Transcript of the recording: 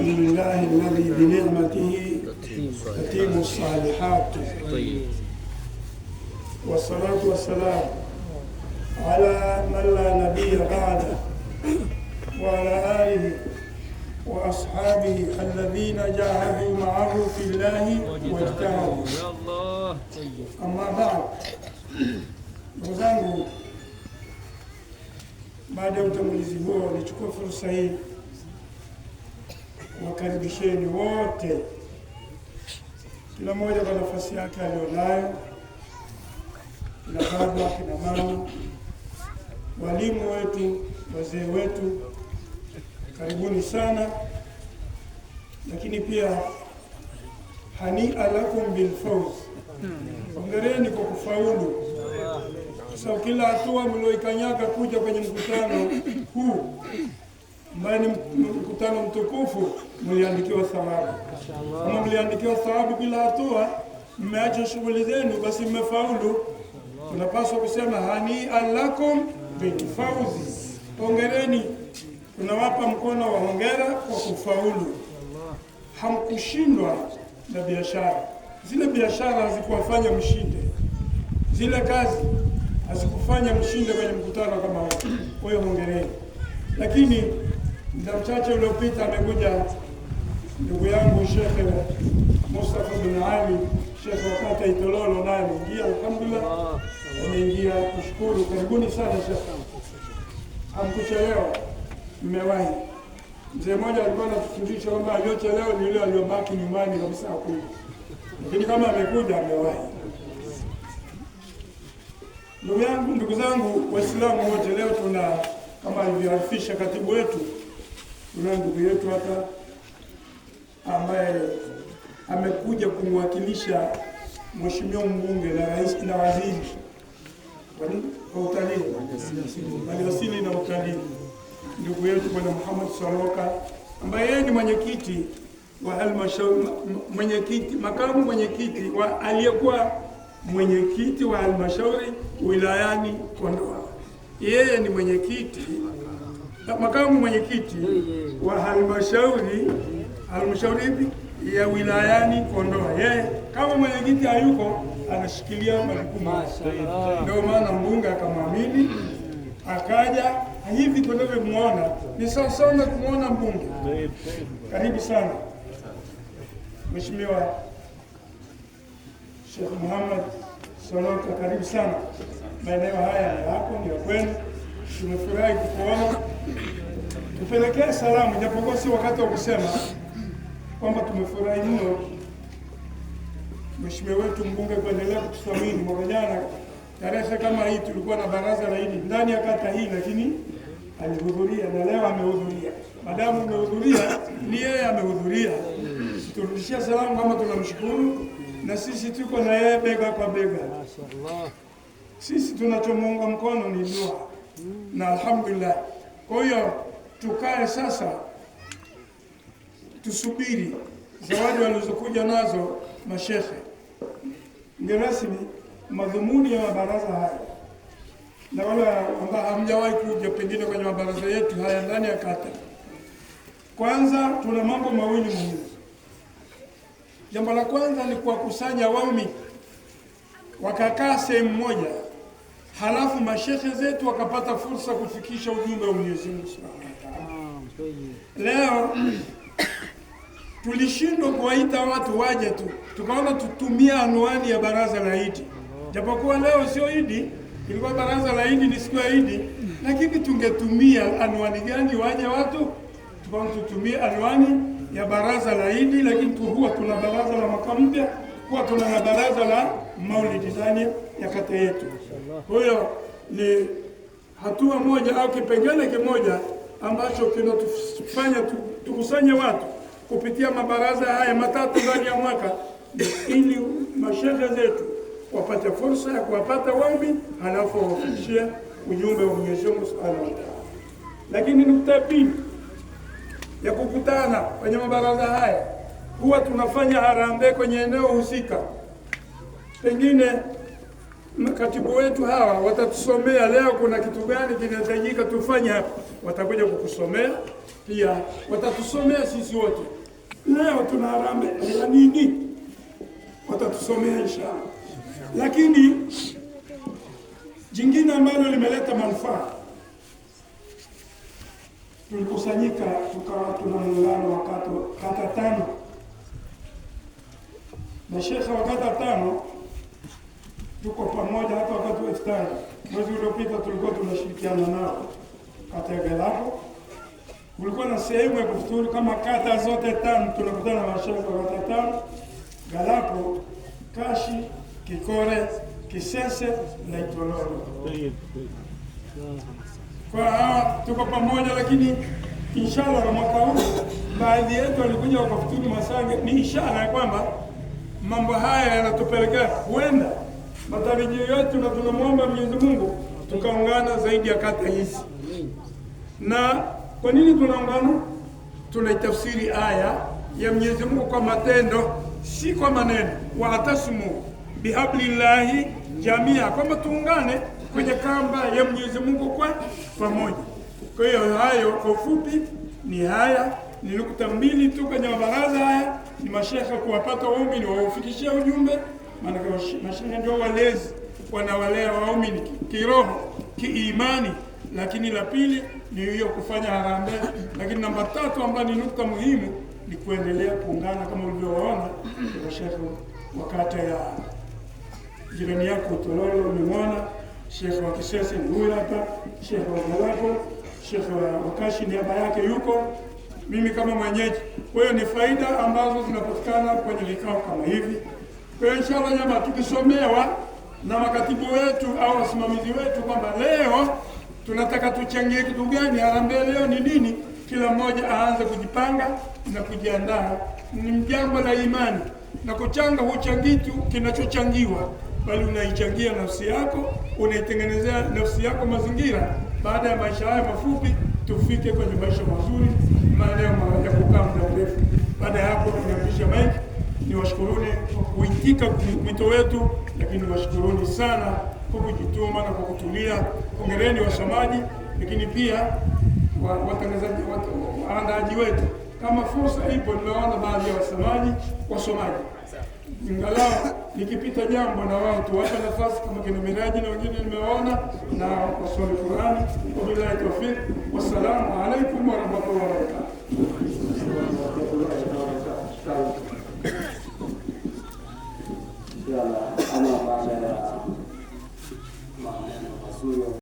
الحمد لله الذي بنعمته تتم الصالحات والصلاة والسلام على من لا نبي بعده وعلى آله وأصحابه الذين جاهدوا معه في الله واجتهدوا. Amma baad, ndugu zangu, baada ya utangulizi huo, nichukue fursa hii kuwakaribisheni wote, kila mmoja kwa nafasi yake alionayo, kina baba, kina mama, walimu wetu, wazee wetu, karibuni sana. Lakini pia hania lakum bilfawz, hongereni kwa kufaulu. Kwa sababu kila hatua mlioikanyaga kuja kwenye mkutano huu ambaye ni mkutano mtukufu, mliandikiwa thawabu. Kama mliandikiwa thawabu kila hatua, mmeacha shughuli zenu, basi mmefaulu. Tunapaswa kusema hania lakum bilfauzi, hongereni. Tunawapa mkono wa hongera kwa kufaulu. Hamkushindwa na biashara, zile biashara hazikuwafanya mshinde, zile kazi hazikufanya mshinde kwenye mkutano kama huu. Kwa hiyo hongereni. Lakini muda mchache uliopita amekuja ndugu yangu Shekhe Mustafa bin Ali, shekhe wa kata Itololo, naye ameingia, alhamdulillah, ameingia kushukuru. Karibuni sana shekhe, hamkuchelewa, mmewahi. Mzee mmoja alikuwa anatufundisha kwamba aliyochelewa ni yule aliyobaki nyumbani kabisa hakuja, lakini kama amekuja amewahi. Ndugu yangu, ndugu zangu Waislamu wote, leo tuna kama alivyoarifisha katibu wetu, tuna ndugu yetu hapa ambaye amekuja kumwakilisha mheshimiwa mbunge na rais na waziri wa utalii, maliasili na utalii, ndugu yetu Bwana Muhammad Soroka ambaye yeye ni mwenyekiti wa halmashauri, mwenyekiti, makamu mwenyekiti wa aliyekuwa mwenyekiti wa halmashauri wilayani Kondoa. Yeye ni mwenyekiti, makamu mwenyekiti wa halmashauri ipi ya wilayani Kondoa. Yeye kama mwenyekiti hayuko, anashikilia majukumu. Ndio maana mbunge akamwamini akaja. Hivi tunavyomuona ni sawa sana kumuona mbunge. Karibu sana Mheshimiwa Sheikh Muhammad Soroka, karibu sana. Maeneo haya ni yako, ni ya kwenu. Tumefurahi kukuona. Tupelekee salamu, japokuwa si wakati wa kusema kwamba tumefurahi mno mheshimiwa wetu mbunge kuendelea kututhamini. Mwaka jana tarehe kama hii tulikuwa na baraza la Idi ndani ya kata hii, lakini alihudhuria na leo amehudhuria. Madamu amehudhuria, ni yeye amehudhuria. Turudishia salamu kama tunamshukuru, na sisi tuko na yeye bega kwa bega. Sisi tunachomuunga mkono ni dua na alhamdulillah. Kwa hiyo tukae sasa tusubiri zawadi walizokuja nazo mashehe. Mgeni rasmi, madhumuni ya mabaraza haya, na wale ambao hamjawahi kuja pengine kwenye mabaraza yetu haya ndani ya kata, kwanza tuna mambo mawili muhimu. Jambo la kwanza ni kuwakusanya waumini wakakaa sehemu moja, halafu mashehe zetu wakapata fursa kufikisha ujumbe wa Mwenyezi Mungu Subhanahu wa Ta'ala. Leo tulishindwa kuwaita watu waje tu, tukaona tutumie anwani ya baraza la Idi, japokuwa leo sio Idi, ilikuwa baraza la Idi ni siku ya Idi, lakini tungetumia anwani gani waje watu? Tukaona tutumie anwani ya baraza la Idi, lakini huwa tuna baraza la mwaka mpya, huwa tuna na baraza la Maulidi ndani ya kata yetu. Kwa hiyo ni hatua moja au kipengele kimoja ambacho kinatufanya tukusanye watu kupitia mabaraza haya matatu ndani ya mwaka, ili mashehe zetu wapate fursa ya kuwapata waumini, halafu wafikishie ujumbe wa Mwenyezi Mungu Subhanahu wa Ta'ala. Lakini nukta pili ya kukutana kwenye mabaraza haya, huwa tunafanya harambee kwenye eneo husika. Pengine Makatibu wetu hawa watatusomea leo kuna kitu gani kinahitajika tufanye hapa, watakuja kukusomea pia, watatusomea sisi wote. Leo tuna harambee ya nini, watatusomea inshallah. Lakini jingine ambalo limeleta manufaa, tulikusanyika tukawa tuna muungano wa kata tano, mashekhe wa kata tano tuko pamoja. Hata wakati wa iftari mwezi uliopita tulikuwa tunashirikiana nao kata ya Galapo, kulikuwa na sehemu ya kufuturu kama kata zote tano, tunakutana na mashehe wa kata tano: Galapo, Kashi, Kikore, Kisese na Itololo. Kwa hawa tuko pamoja, lakini inshallah mwaka huu baadhi yetu walikuja wakafuturu Masange. Ni ishara ya kwamba mambo haya yanatupelekea huenda matarajio yetu, na tunamwomba Mwenyezi Mungu tukaungana zaidi ya kata hizi. Na kwa nini tunaungana? Tunaitafsiri aya ya Mwenyezi Mungu kwa matendo, si kwa maneno. Waatasimu bihablillahi jamia, kwamba tuungane kwenye kamba ya Mwenyezi Mungu kwa pamoja. Kwa hiyo hayo kwa ufupi ni haya, ni nukta mbili tu kwenye mabaraza haya, ni mashekhe kuwapata waumini waufikishia ujumbe, maana mashehe ndio walezi, wanawalea waumini kiroho, kiimani. Lakini la pili ni hiyo kufanya harambee. Lakini namba tatu ambayo ni nukta muhimu ni kuendelea kuungana kama ulivyowaona mashehe wa kata ya jirani yako Tololo, umemwona shekhe wa Kisese ni huyu hapa, shekhe wa Galapo, shekhe wa Kashi niaba yake yuko, mimi kama mwenyeji. Kwa hiyo ni faida ambazo zinapatikana kwenye vikao kama hivi. Kwa hiyo inshallah, jamaa, tukisomewa na makatibu wetu au wasimamizi wetu kwamba leo tunataka tuchangie kitu gani, harambee leo ni nini, kila mmoja aanze kujipanga na kujiandaa. Ni jambo la imani, na kuchanga huchangii tu kinachochangiwa, bali unaichangia nafsi yako, unaitengenezea nafsi yako mazingira. Baada ya maisha haya mafupi, tufike kwenye maisha mazuri, maeneo ya kukaa muda mrefu. Baada ya hapo, tunapisha mike. Niwashukuruni kwa kuitika mwito wetu, lakini niwashukuruni sana kwa kujituma na kwa kutulia. Hongereni wasomaji, lakini pia watangazaji, waandaaji wetu. Kama fursa ipo, nimeona baadhi ya wasemaji wasomaji, ingalau nikipita jambo na wao tuwape nafasi kama kina Miraji na wengine nimewaona, na wasome Qurani. Wabillahi tawfiq, wassalamu alaikum warahmatullahi wabarakatuh.